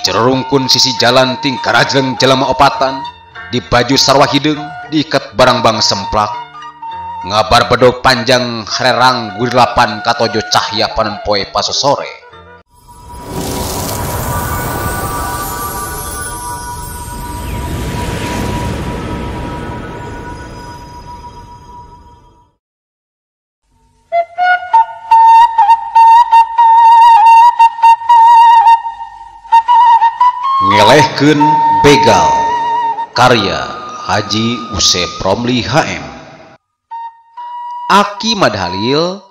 Dicerungkun sisi jalan ting karajleng jelema opatan, di baju sarwa hideung diiket barangbang semplak. Ngabar bedog panjang harerang gurilapan katojo cahya panon poe pasosore. Ngelehkeun Begal karya Haji Usep Romli HM. Aki Madhalil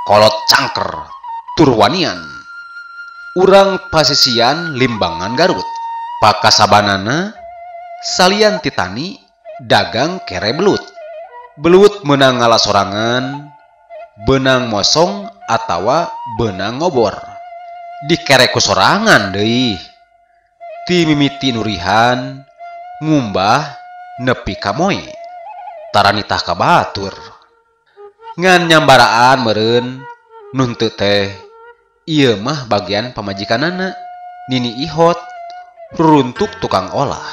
kolot cangker turwanian urang pasisian Limbangan Garut. Pakasabanana salian titani dagang kere belut. Belut menang ngala sorangan, benang mosong atawa benang ngobor. Dikere ku sorangan deui. Ti mimiti nurihan ngumbah nepi ka moe taranitah ka batur. Ngan nyambaraan meureun nun teu teh ieu mah bagian pamajikanana Nini Ihot ruruntuk tukang olah.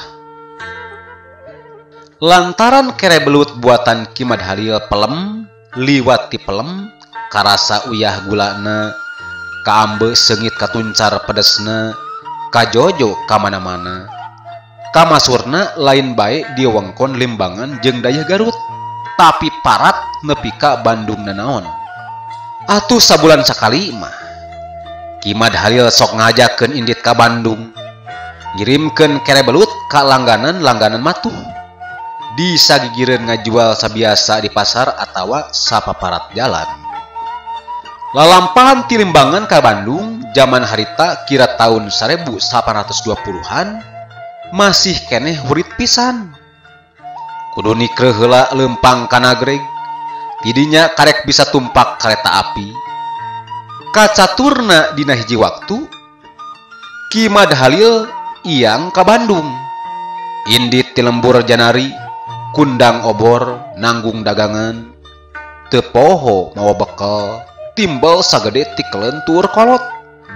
Lantaran kere belut buatan Ki Madhalil pelem liwat ti pelem karasa uyah gulana kaambe seungit katuncar pedesna kajojo kamana-mana. Kamasurna lain bae di wengkon Limbangan jeung dayah Garut, tapi parat nepi ka Bandung nanaon. Atuh sabulan sakali mah Ki Madhalil sok ngajakeun indit ka Bandung, ngirimkeun kere belut ka langganan-langganan matuh. Disagigireun ngajual sabiasa di pasar atawa sapaparat jalan. Lalampahan ti Limbangan ka Bandung zaman harita kira tahun 1820-an masih keneh hurit pisan. Kudu nikreuh heula leumpang ka Nagreg, tidinya karek bisa tumpak kareta api. Kacaturna dina hiji waktu Ki Madhalil iyang ka Bandung. Indit ti lembur janari kundang obor nanggung dagangan, teu poho mawa bekel timbel sagede tikelen tuur kolot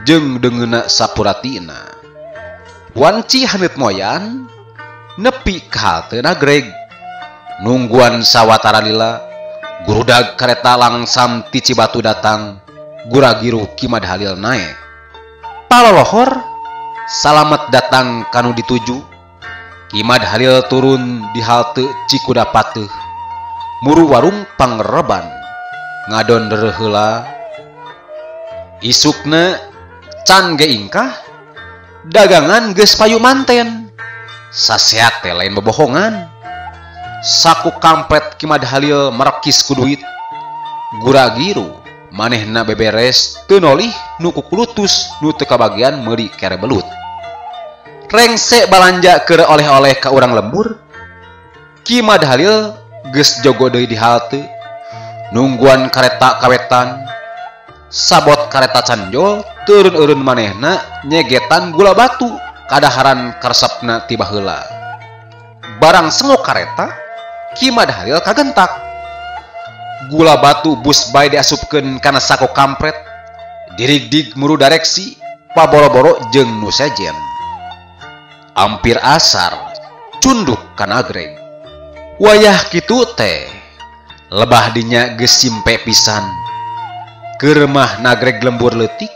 jeung deungeuna sapuratina. Wanci haneut moyan nepi ka halte Nagreg. Nungguan sawatara lila gurudag kareta langsam ti Cibatu datang, guragiruh Ki Madhalil naek. Palolohor salamet datang kanu dituju. Ki Madhalil turun di halte Cikudapateuh, muru warung pangreban ngadon heula. Isukna can ge ingkah dagangan geus payu manten. Saseak teh lain bobohongan. Saku kampret Ki Madhalil merekis ku duit. Guragiru manehna beberes teu nolih nu kukulutus nu teu kabagian meuli kere belut. Rengse balanja keur oleh-oleh ka urang lembur. Ki Madhalil geus jogo deui di halte nungguan kareta kawetan. Sabot kareta canjol turun eureun manehna nyegetan gula batu kadaharan karesepna ti baheula. Barang sengok kareta Ki Madhalil kagentak. Gula batu bus bae diasupkeun kana sako kampret, dirigdig muru dareksi paboro-boro jeung nu sejen. Ampir asar cunduk ka Nagreg. Wayah kitu teh lebah dinya geus simpe pisan. Keur mah Nagreg lembur leutik,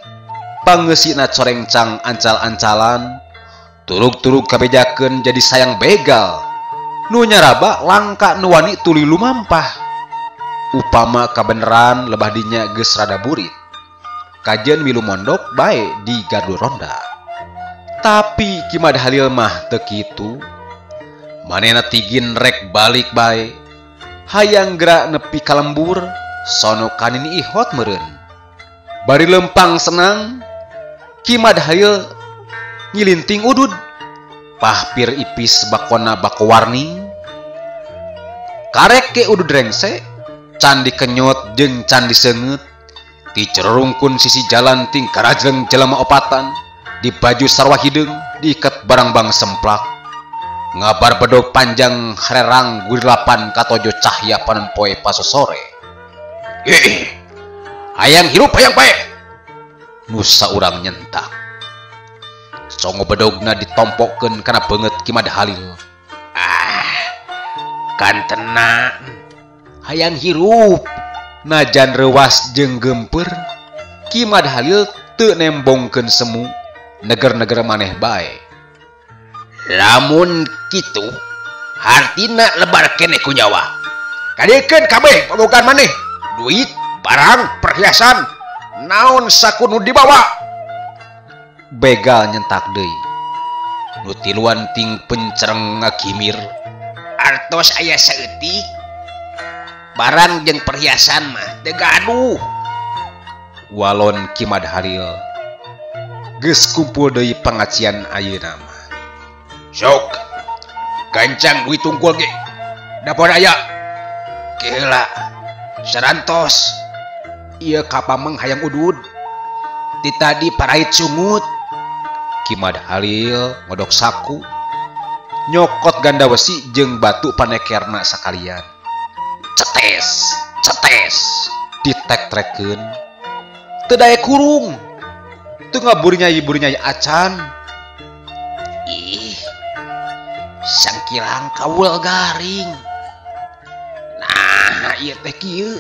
pangeusina corengcang ancal-ancalan, turug-turug kabejakeun jadi sayang begal. Nu nyaraba langka nu wani tuluy lumampah. Upama kabeneran lebah dinya geus rada burit. Kajeun milu mondok bae di gardu ronda. Tapi Ki Madhalil mah teu kitu. Manehna tigin rek balik bae. Hayang gerak nepi ka lembur, sono ka Nini Ihot meureun. Bari lempang senang, Ki Madhalil nyilinting udud. Pahpir ipis bakona bako warning. Karek ke udud rengse, candi kenyot jeung candi seungeut. Ti cerungkun sisi jalan ting karajleng jelema opatan, di baju sarwa hideung diiket barangbang semplak. Ngabar bedog panjang harerang gurilapan katojo cahya panon poe pasosore. Hayang hirup hayang pae, nusa urang nyentak. Songo bedogna ditompokkeun kana beungeut Ki Mad Halil. Ah, kantena hayang hirup najan reuwas jeung geumpeur. Ki Mad Halil teu nembongkeun semu, neger-neger maneh bae. Lamun kitu hartina lebar keneh ku nyawa. Kadiekeun kabeh pabogaan maneh, duit, barang, perhiasan, naon sakunu dibawa. Begal nyentak deui. Nu tiluan ting pencereng ngagimir. Artos aya saeutik, barang jeung perhiasan mah teu gaduh. Walon Ki Mad Halil geus kumpul deui pangacian ayeuna mah. Sok gancang duit tungkul ge dapur aya. Keheula sarantos ieu kapameng hayang udud. Ti tadi parait sungut. Ki Mad Halil ngodok saku, nyokot ganda wesi jeung batu panekerna sakalian. Cetes, cetes, ditek-trekeun. Teu daek kurung. Teu ngaburinyai-burinyai acan. Ih, sangkirang kawul garing. Nah, ieu teh kieu.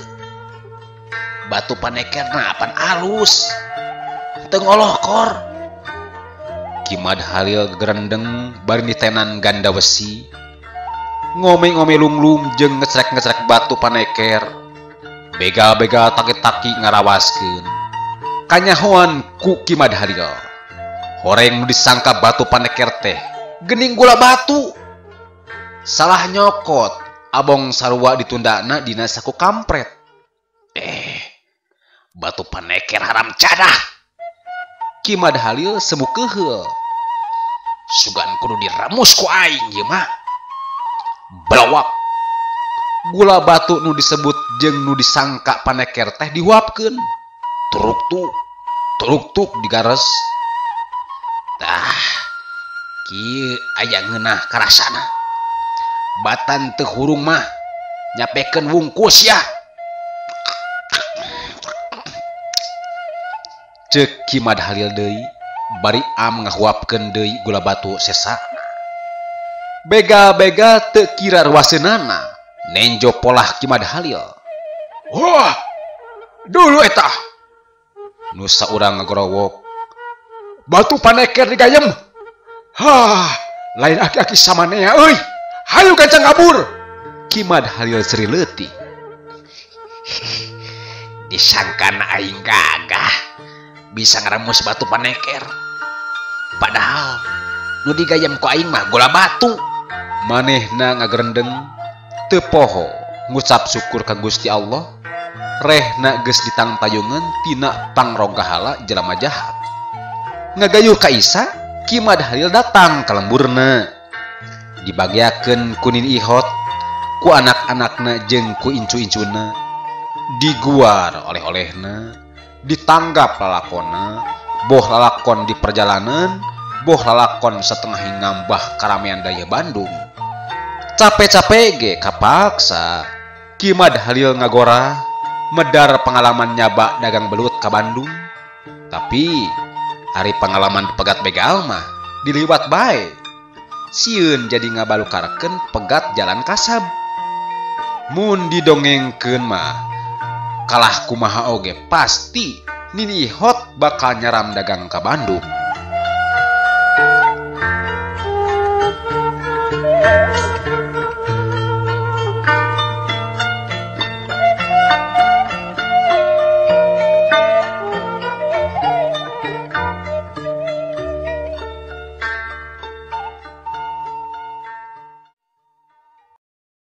Batu panekerna apan alus. Teu ngolohkor. Ki Mad Halil gerendeng bari nitenan ganda wesi. Ngome-ngome lunglung jeung ngecrek-ngecrek batu paneker. Begal-begal taki-taki ngarawaskeun. Kanyahoan ku Ki Mad Halil. Horeng nu disangka batu paneker teh geuning gula batu. Salah nyokot, abong sarua ditundana dina saku kampret. Batu paneker haram cadah. Ki Mad Halil semu keuheul. Sugan kudu diremus ku aing ieu mah. Belawak. Gula batu nu disebut jeung nu disangka paneker teh dihuapkeun. Turuk-tuk, turuk-tuk digares. Tah, kieu aya ngeunah karasana. Batan teu hurung mah nyapekeun wungkus ya. Ceuk Ki Mad Halil deui bari am ngahuapkeun deui gula batu sesana. Begal-begal teu kira ruaseunana nenjo polah Ki Mad Halil. Wah, dulu eta. Nu saurang ngagorowok. Batu paneker digayem. Hah, lain aki-aki samanea euy. Hayu gancang kabur. Ki Mad Halil seri leutik. Disangkana aing gagah bisa ngaremus batu paneker. Padahal nu digayem ku aing mah gula batu. Manehna ngagerendeng teu poho ngucap syukur ka Gusti Allah. Rehna geus ditangtayungeun tina pangrogahala jelema jahat. Ngagayuh ka Isa, Ki Mad Halil datang ka lemburna. Dibagiakeun ku Nini Ihot, ku anak-anakna jeung ku incu-incuna. Diguar oleh-olehna, ditanggap lalakona, boh lalakon di perjalanan, boh lalakon setengah ngambah karamean daya Bandung. Capek-capek ge kapaksa Ki Mad Halil ngagora medar pengalaman nyaba dagang belut ka Bandung. Tapi hari pengalaman pegat begal mah diliwat bae. Sieun jadi ngabalukarkeun pegat jalan kasab. Mun didongengkeun mah kalah kumaha oge pasti Nini Ihot bakal nyaram dagang ka Bandung.